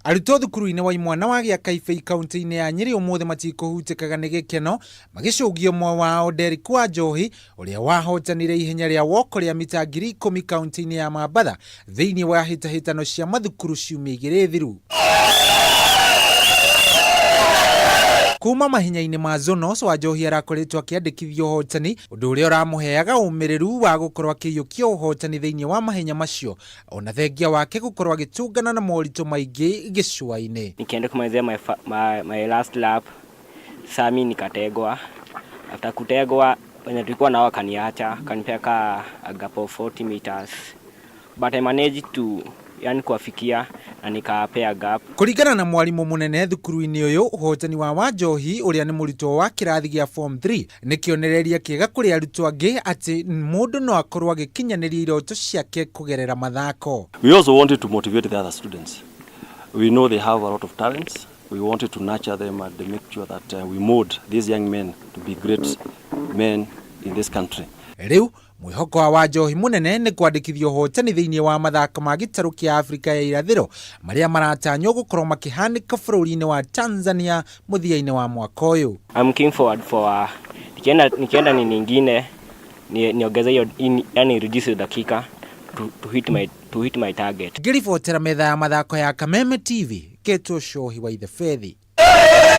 Arutwo thukuru-inĩ wa imwana wa Gĩakaibei kaunti-inĩ ya Nyĩrĩ ũmũthĩ matikũhutĩkaga nĩ gĩkeno magĩcũgia ũmwe wao Derrick Wanjohi ũrĩa wahotanire ihenya rĩa woko rĩa mita 10,000 kaunti-inĩ ya Mambatha thĩinĩ wa hĩtahĩtano cia mathukuru ciumia igĩrĩ thiru. Kuma mahenya-inĩ ma Zonos, Wanjohi arakoretwo akĩandĩkithia ũhotani, ũndũ ũrĩa ũramũheaga ũmĩrĩru wa gũkorwo akĩiyũkia ũhotani thĩinĩ wa mahenya macio ona thengia wake gũkorwo agĩtũngana na moritũ maingĩ gĩcũa-inĩ. Nikienda kumalizia my last lap, sami nikategwa. After kutegwa, wenye tulikuwa nao akaniacha, akanipea ka a gap of 40 meters, but I managed to yani kuwafikia na nikawapea gap. Kũringana na mwarimũ mũnene thukuru-inĩ ũyũ, ũhotani wa Wanjohi ũrĩa nĩ mũrutwo wa kĩrathi gĩa form 3 nĩ kĩonereria kĩega kũrĩ arutwo angĩ atĩ mũndũ no akorwo agĩkinyanĩria iroto ciake kũgerera mathako. We also wanted to motivate the other students. We know they have a lot of talents. We wanted to nurture them and make sure that we mold these young men to be great men in this country. Rĩu mwĩhoko wa Wanjohi mũnene nĩ kwandĩkithia ũhotani thĩinĩ wa mathako ma gĩtarũ kĩa Afrika ya irathĩro marĩa maratanywo gũkorwo makĩhanĩka bũrũri-inĩ wa Tanzania mũthia-inĩ wa mwaka ũyũ. I'm looking forward for nikienda ni nyingine niongeze hiyo yani reduce dakika to hit my target. Ngĩribotera metha ya mathako ya Kameme TV, Ketwo Shohi wa Ithefethi.